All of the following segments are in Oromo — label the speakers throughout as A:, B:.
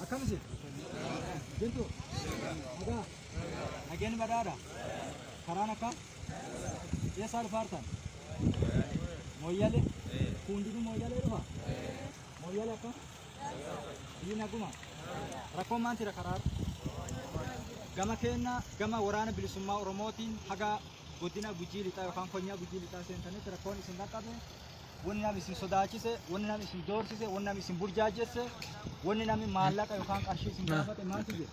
A: Akkam isin? Jirtu? Nagaa? Nageenyi badhaadha? Karaan akkam? Eessaa dhufaartan? Mooyyale? Hundinuu Mooyyalee dhufa? Mooyyale akkam? Biyyi naguma? Rakkoon maal jira karaarra? Gama keenna gama waraana bilisummaa Oromootiin haga godina Gujii Lixaa yookaan konyaa Gujii Lixaa seentanitti rakkoon isin dhaqqabe, wanni namni isin sodaachise, wanni namni isin doorsise, wanni namni isin burjaajesse, wanni namni maallaqa yookaan qarshii isin gaafate maaltu jira?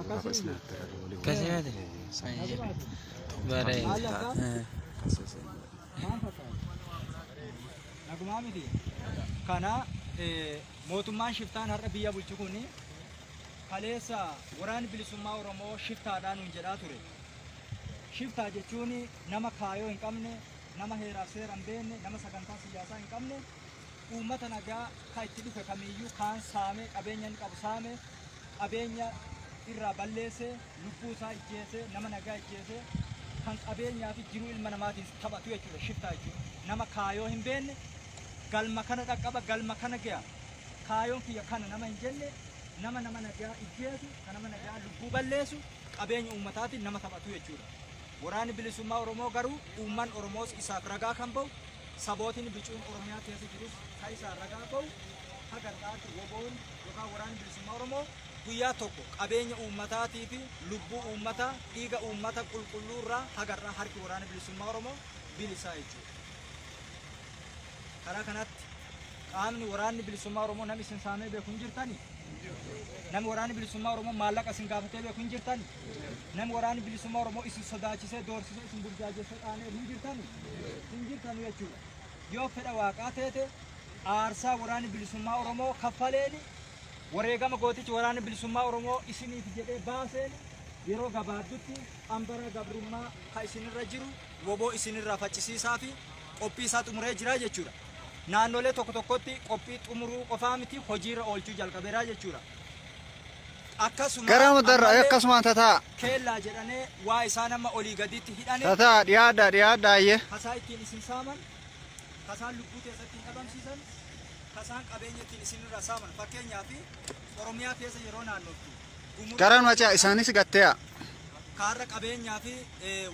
A: Akkasii Maal akka? Maal fakkaata? Nagumaa miti. Kana mootummaan shiftaan har'a biyya bulchu kuni kaleessa waraanni bilisummaa Oromoo shiftaadhaan nuun jedhaa ture. Shiftaa jechuun nama kaayoo hin qabne, nama heeraaf seera hin beekne, nama sagantaa siyaasaa hin qabne, uummata nagaa kan itti dhufe kamiyyuu kaan saamee, qabeenya inni qabu saame, qabeenya irraa balleesse, lubbuu isaa ijjeese, nama nagaa ijjeese, kan qabeenyaa fi jiruu ilma namaatiin taphatu jechuudha shiftaa jechuudha. Nama kaayoo hin beekne, galma kana dhaqqaba, galma kana ga'a, kaayoon kiyya kana nama hin jenne, nama nagaa ijjeesu, kan nama nagaa lubbuu balleessu, qabeenya uummataatiin nama taphatu jechuudha. Waraanni bilisummaa Oromoo garuu uummanni Oromoos isaaf ragaa kan ba'u, sabootiin bicuun Oromiyaa keessa jirus kan isaan ragaa ba'u, haga har'aatti WBOn yookaan waraanni bilisummaa Oromoo guyyaa tokko qabeenya uummataatii fi lubbuu uummataa, dhiiga uummata qulqulluu irraa haga har'aa harki waraana bilisummaa Oromoo bilisaa jechuudha. Karaa kanatti qaamni waraanni bilisummaa Oromoo namni isin saamee beeku hin jirtani? Namni waraanni bilisummaa Oromoo maallaqa isin gaafatee beeku hin jirtani? Namni waraanni bilisummaa Oromoo isin sodaachisee, doorsisee, isin burjaajessee dhaanee hin jirtani? Hin jirtanu jechuudha. Yoo fedha waaqaa teete aarsaa waraanni bilisummaa Oromoo kaffaleeni, wareegama gootichi waraanni bilisummaa Oromoo isiniif jedhee baaseen, yeroo gabaabdutti qambara gabrummaa ka isinirra jiru WBO isinirraa faccisiisaa fi qophii isaa xumuree jira jechuudha. Naannolee tokko tokkotti qophii xumuruu qofaa miti, hojiirra oolchuu jalqabeera jechuudha. Akkasuma
B: Gara madarra
A: ammallee
B: akkasumaan tataa.
A: Keellaa jedhanii waa isaan amma olii gaditti hidhane.
B: Tataa, dhiyaadha, dhiyaadha ayyee.
A: Kasaa ittiin isin saaman, kasaan lubbuu keessatti hin dhabamsiisan, kasaan qabeenya ittiin isinirraa saaman. Fakkeenyaaf Oromiyaa keessa yeroo naannoftu.
B: Gara macaa isaanis gattee'a.
A: Kaarra qabeenyaa fi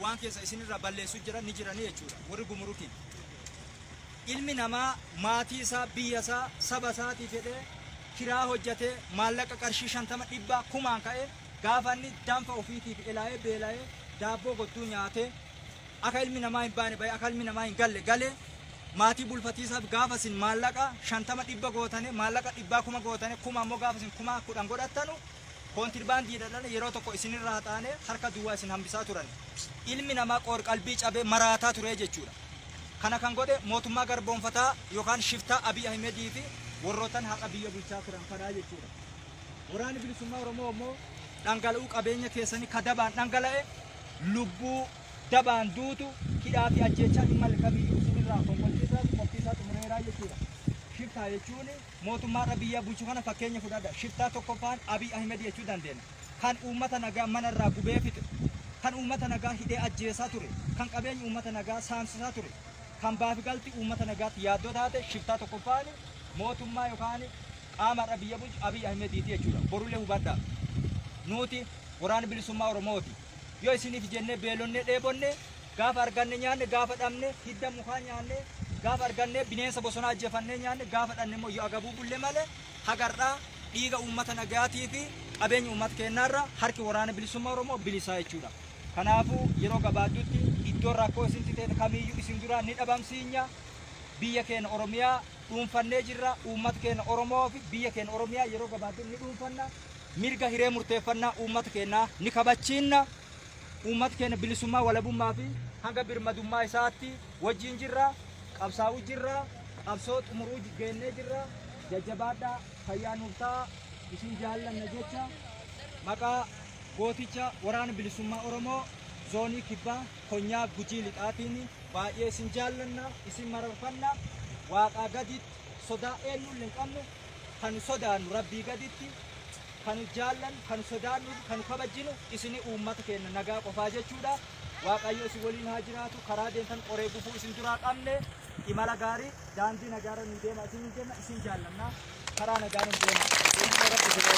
A: waan keessa isinirraa balleessuu jiran ni jiranii jechuudha. Warri gumurukiin. Ilmi namaa maatii isaa, biyya isaa, saba isaatiif jedhee kiraa hojjetee maallaqa qarshii 50, 100, kumaan ka'ee gaafa inni danfa ofiitiif elaa'ee beela'ee daabboo godduu nyaatee akka ilmi namaa hin baane bahee, akka ilmi namaa hin galle galee maatii bulfatiisaaf, gaafa isin maallaqa 50, 100 gootane, maallaqa 100 kuma gootane, kuma ammoo gaafa isin 10,000 godhattanu, koontirbaandiidhaan yeroo tokko isinirraa haxaanee harka duwwaa isin hambisaa turan. Ilmi namaa qoor qalbii cabee maraataa ture jechuudha. Kana kan godhe mootummaa garboonfataa yookaan shiftaa Abiy Ahimedii fi warrootan haqa biyya bulchaa turan kanaa jechuudha. Waraanni bilisummaa Oromoo immoo dhangala'uu qabeenya keessanii ka dabaan dhangala'e, lubbuu dabaan duutu, hidhaa fi ajjeechaa dhimma kamiyyuu isinirraa konkolchiisaa fi qophii isaa xumureeraa jechuudha. Shiftaa jechuun mootummaa biyya bulchu kana fakkeenya fudhadha. Shiftaa tokkoffaan Abiy Ahmed jechuu dandeenya. Kan uummata nagaa manarraa gubee fixe, kan uummata nagaa hidhee ajjeesaa ture, kan qabeenya uummata nagaa saamsisaa ture, kan baafi galti uummata nagaatti yaaddoo taate, shiftaa tokkoffaan mootummaa yookaan qaama irra biyya bulchu Abiy Ahmediiti jechuudha. Borullee hubadhaa. Nuti waraana bilisummaa Oromooti. Yoo isiniif jennee beelonnee dheebonne, gaafa arganne nyaanne, gaafa dhabne hidda mukaa nyaanne, gaafa arganne bineensa bosonaa ajjeefannee nyaanne, gaafa dhabne immoo yoo agabuu bulle malee, hagarraa dhiiga uummata nagaatii fi qabeenya uummata keenyaarra harki waraana bilisummaa Oromoo bilisaa jechuudha. Kanaafuu yeroo gabaabduutti iddoon rakkoo isinti ta'e kamiyyuu isin duraa ni dhabamsiinya. Biyya keenya Oromiyaa dhuunfannee jirra. Uummata keenya Oromoo fi biyya keenya Oromiyaa yeroo gabaabduutti ni dhuunfanna. Mirga hiree murteeffannaa uummata keenyaa ni kabachiinna. Uummata keenya bilisummaa, walabummaa fi hanga birmadummaa isaatti wajjin jirra. Qabsaa'uu jirra. Qabsoo xumuruu geennee jirra. Jajjabaadhaa, fayyaa nuuf ta'a. Isin jaallanna jecha maqaa gooticha waraana bilisummaa Oromoo zoonii kibbaa konyaa Gujii Lixaatiin baay'ee isin jaallanna, isin mararfanna. Waaqaa gaditti sodaa eenyullee hin qabnu, kan sodaannu Rabbii gaditti, kan jaallannu, kan sodaannu, kan kabajjinu isini uummata keenya nagaa qofaa jechuudha. Waaqayyo isin waliin haa jiraatu. Karaa deemtan qoree gufuu isin duraa qabne, imala gaarii, daandii nagaarra nu deema isin jenna, isin jaallanna. Karaa nagaa nuuf deema.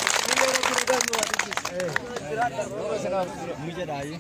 A: Nu jedhaayi.